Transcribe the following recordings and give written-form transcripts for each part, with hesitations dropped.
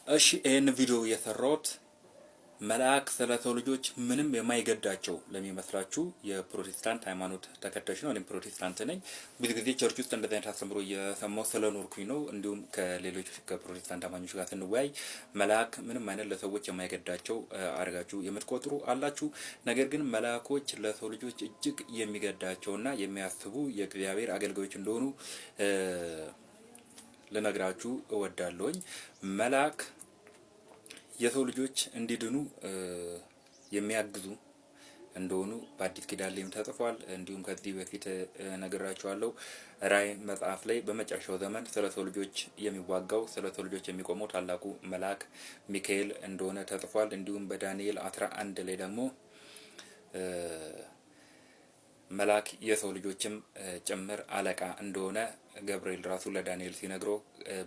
እሺ ይህን ቪዲዮ የሰራሁት መልአክ ስለ ሰው ልጆች ምንም የማይገዳቸው ለሚመስላችሁ የፕሮቴስታንት ሃይማኖት ተከታዮች ነው። እኔም ፕሮቴስታንት ነኝ። ብዙ ጊዜ church ውስጥ እንደዚህ አይነት አስተምሮ እየሰማሁ ስለኖርኩኝ ነው። እንዲሁም ከሌሎች ከፕሮቴስታንት አማኞች ጋር ስንወያይ መልአክ ምንም አይነት ለሰዎች የማይገዳቸው አድርጋችሁ የምትቆጥሩ አላችሁ። ነገር ግን መልአኮች ለሰው ልጆች እጅግ የሚገዳቸውና የሚያስቡ የእግዚአብሔር አገልጋዮች እንደሆኑ ልነግራችሁ እወዳለሁኝ። መልአክ የሰው ልጆች እንዲድኑ የሚያግዙ እንደሆኑ በአዲስ ኪዳን ላይም ተጽፏል። እንዲሁም ከዚህ በፊት ነግራችኋለሁ። ራእይ መጽሐፍ ላይ በመጨረሻው ዘመን ስለ ሰው ልጆች የሚዋጋው፣ ስለ ሰው ልጆች የሚቆመው ታላቁ መልአክ ሚካኤል እንደሆነ ተጽፏል። እንዲሁም በዳንኤል 11 ላይ ደግሞ መልአክ የሰው ልጆችም ጭምር አለቃ እንደሆነ ገብርኤል ራሱ ለዳንኤል ሲነግረው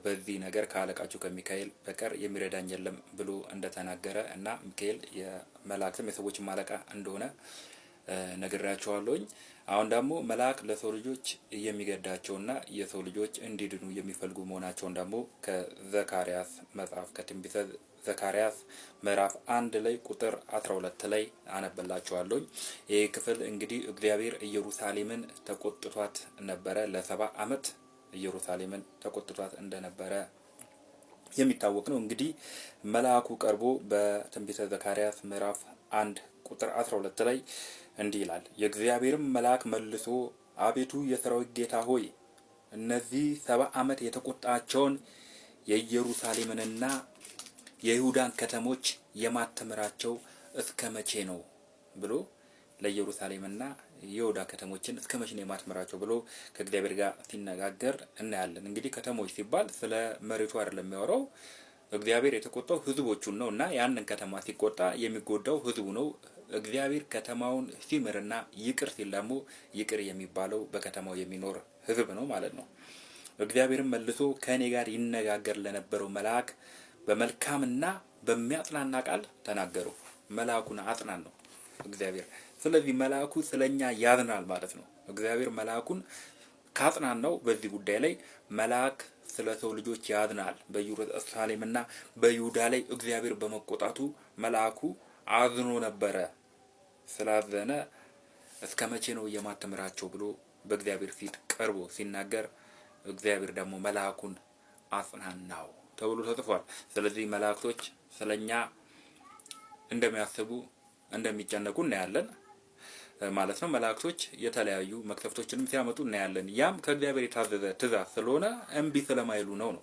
በዚህ ነገር ከአለቃችሁ ከሚካኤል በቀር የሚረዳኝ የለም ብሎ እንደተናገረ እና ሚካኤል የመላእክትም የሰዎችም አለቃ እንደሆነ ነግሬያቸዋለሁኝ። አሁን ደግሞ መልአክ ለሰው ልጆች የሚገዳቸውና የሰው ልጆች እንዲድኑ የሚፈልጉ መሆናቸውን ደግሞ ከዘካርያስ መጽሐፍ፣ ከትንቢተ ዘካርያስ ምዕራፍ 1 ላይ ቁጥር 12 ላይ አነበላችኋለሁኝ። ይህ ክፍል እንግዲህ እግዚአብሔር ኢየሩሳሌምን ተቆጥቷት ነበረ። ለ70 ዓመት ኢየሩሳሌምን ተቆጥቷት እንደነበረ የሚታወቅ ነው። እንግዲህ መልአኩ ቀርቦ በትንቢተ ዘካርያስ ምዕራፍ 1 ቁጥር 12 ላይ እንዲህ ይላል። የእግዚአብሔርም መልአክ መልሶ አቤቱ የሰራዊት ጌታ ሆይ፣ እነዚህ 70 ዓመት የተቆጣቸውን የኢየሩሳሌምንና የይሁዳን ከተሞች የማትምራቸው እስከ መቼ ነው ብሎ፣ ለኢየሩሳሌምና የይሁዳ ከተሞችን እስከ መቼ ነው የማትምራቸው ብሎ ከእግዚአብሔር ጋር ሲነጋገር እናያለን። እንግዲህ ከተሞች ሲባል ስለ መሬቱ አይደለም የሚያወራው። እግዚአብሔር የተቆጣው ሕዝቦቹን ነው እና ያንን ከተማ ሲቆጣ የሚጎዳው ሕዝቡ ነው። እግዚአብሔር ከተማውን ሲምርና ይቅር ሲል ደግሞ ይቅር የሚባለው በከተማው የሚኖር ሕዝብ ነው ማለት ነው። እግዚአብሔርም መልሶ ከእኔ ጋር ይነጋገር ለነበረው መልአክ በመልካምና በሚያጽናና ቃል ተናገሩ። መልአኩን አጽናን ነው እግዚአብሔር። ስለዚህ መልአኩ ስለኛ ያዝናል ማለት ነው። እግዚአብሔር መልአኩን ካጽናን ነው በዚህ ጉዳይ ላይ መልአክ ስለ ሰው ልጆች ያዝናል። በኢየሩሳሌምና በይሁዳ ላይ እግዚአብሔር በመቆጣቱ መልአኩ አዝኖ ነበረ። ስላዘነ እስከ መቼ ነው የማትምራቸው ብሎ በእግዚአብሔር ፊት ቀርቦ ሲናገር እግዚአብሔር ደግሞ መልአኩን አጽናናው ተብሎ ተጽፏል። ስለዚህ መላእክቶች ስለኛ እንደሚያስቡ፣ እንደሚጨነቁ እናያለን ማለት ነው። መላእክቶች የተለያዩ መቅሰፍቶችንም ሲያመጡ እናያለን። ያም ከእግዚአብሔር የታዘዘ ትእዛዝ ስለሆነ እምቢ ስለማይሉ ነው ነው።